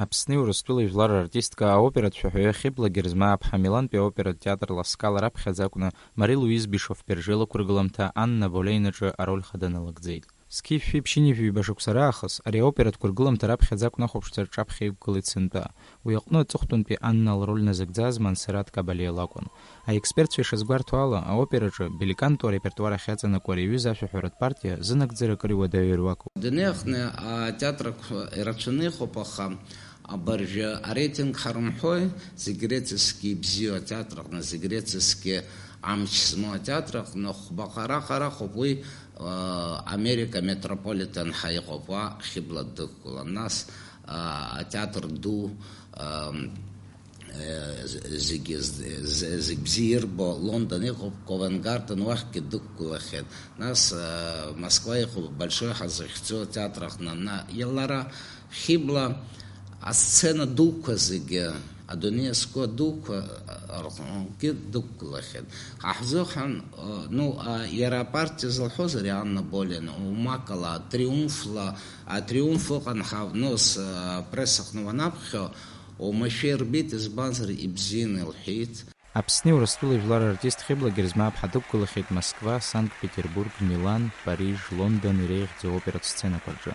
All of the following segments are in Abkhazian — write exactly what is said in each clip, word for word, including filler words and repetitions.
Аԥсни Урыстәылеи жәлар рартистка, аоператә шәаҳәаҩы Хьыбла Герзмааԥҳа Милантәи аоператә театр Ласкала раԥхьаӡа акәны Мари-Луиз Бишоф-Пержел ақәыргыламҭа Анна Болейн аҿы ароль хада налыгӡеит. Зқьи жәшәи ԥшьынҩажәи ҩба шықәса раахыс ари аоператә қәыргыламҭа раԥхьаӡа акәны ахәаԥшцәа рҿаԥхьа иқәгылеит сынтәа. Уи аҟны аҵыхәтәантәи Анна лроль назыгӡаз Мансерат Кабалиа лакәын. Аекспертцәа ишазгәарҭо ала, аопераҿы Беликанто арепертуар ахь иаҵанакуа ари аҩыза ашәаҳәаратә партиа зынагӡара акыр иуадаҩу ируакуп. Адунеи аҟны атеатрқәа ирацәаны иҟоуп, аха абыржәы ареитинг ҳарымҳәои, зегь реиҵызгьы ибзиоу атеатр аҟны, зегь реиҵызгьы амч змоу атеатр аҟны хәбаҟа раҟара ыҟоуп, уи, а, Америка Метрополитен ҳәа иҟоуп, уа Хьыбла дықәгылан. Нас, а, атеатр ду, а, э, з-, зегьы з-, з-, зегь бзиа ирбо Лондон иҟоуп, Ковент Гарден уахьгьы дықәгылахьеит. Нас, э, Москва иҟоуп, Большой ҳәа захьӡу атеатр аҟны. На-, лара Хьыбла асцена дуқәа зегьы, адунеи азку адуқәа, э, рҟынгьы дықәгылахьеит. Ҳа ҳзыҳәан, э, ну, а, иара апартиа зылҳәоз ари Анна Болен, умакала, атриумфла, атриумф ыҟан ҳа, ну, с-, э, апресс аҟны уанаԥхьо, Оумашәа ирбеит, избанзар, ибзианы илҳәеит. Аԥсни Урыстәылеи жәлар артист Хьыбла Герзмааԥҳа дықәгылахьеит Москва, Санкт-Петербург, Милан, Париж, Лондон иреиӷьӡоу аоператә сценақәа рҿы.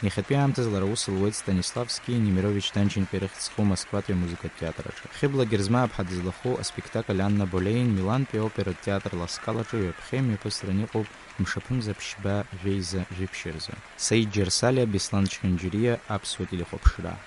Иахьатәи аамҭазы лара аус луеит Станиславскии Немирович Данченкои рыхьӡ зху Москватәи амузыкатә театр аҿы. Хьыбла Герзмааԥҳа дызлахәу аспектакль Анна Болейн Милантәи аоператә театр Ласкал аҿы ҩаԥхьа имҩаԥысран иҟоуп мшаԥымза ԥшьба жәеиза жәиԥшь рзы. Саид Џьарсалиа, Беслан Чхинџьириа, Аԥсуа телехәаԥшра.